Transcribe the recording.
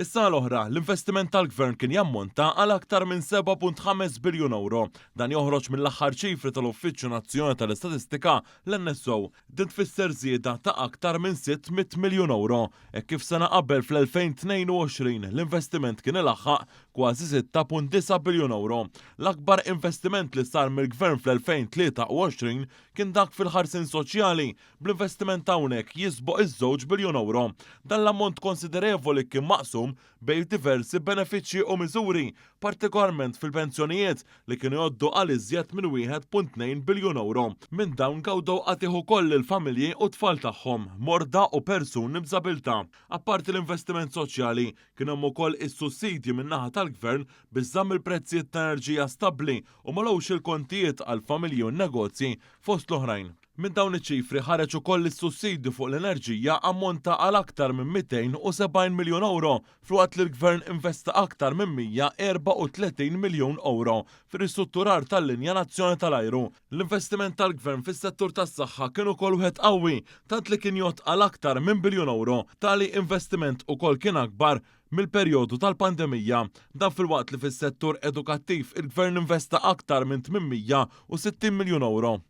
Is-sena l-oħra, l-investiment tal-Gvern kien jammonta għal aktar minn 7.5 biljun ewro. Dan joħroġ mill-aħħar ċifri tal-Uffiċċju Nazzjonali tal-Istatistika, l-NSO. Din tfisser żieda ta' aktar minn 600 miljun ewro, hekk kif sena qabel fl-2022 l-investiment kien ilaħħaq kważi 6.9 biljun ewro. L-akbar investiment li sar mill-Gvern fl-2023 kien dak fil-ħarsien soċjali, bl-investiment hawnhekk jisboq iż-żewġ biljun ewro. Dan l-ammont konsiderevoli kien maqsum bejn diversi benefiċċji u miżuri, partikolarment fil-pensjonijiet li kienu jgħoddu għal iżjed minn 1.2 biljun ewro. Minn dawn gawdew qatigħ ukoll il-familji u t-tfal tagħhom, morda u persuni b'żabilità. Apparti l-investiment soċjali, kien hemm ukoll is-sussidji min-naħa tal-Gvern biex żamm il-prezzijiet ta' enerġija stabbli u m'għolewx il-kontijiet għall-familji u n-negozji fost l-oħrajn. Minn dawn iċ-ċifri ħareġ ukoll li s-sussidju fuq l-enerġija ammonta għal aktar minn 270 miljun ewro filwaqt li l-Gvern investa aktar minn 134 miljun ewro fir-ristrutturar tal-linja nazzjonali tal-ajru. L-investiment tal-Gvern fis-settur tas-saħħa kien ukoll wieħed qawwi tant li kien jgħodd għal aktar minn biljun ewro. Tali investiment ukoll kien akbar mill-perjodu tal-pandemija. Dan filwaqt li fis-settur edukattiv il-Gvern investa aktar minn 860 miljun ewro.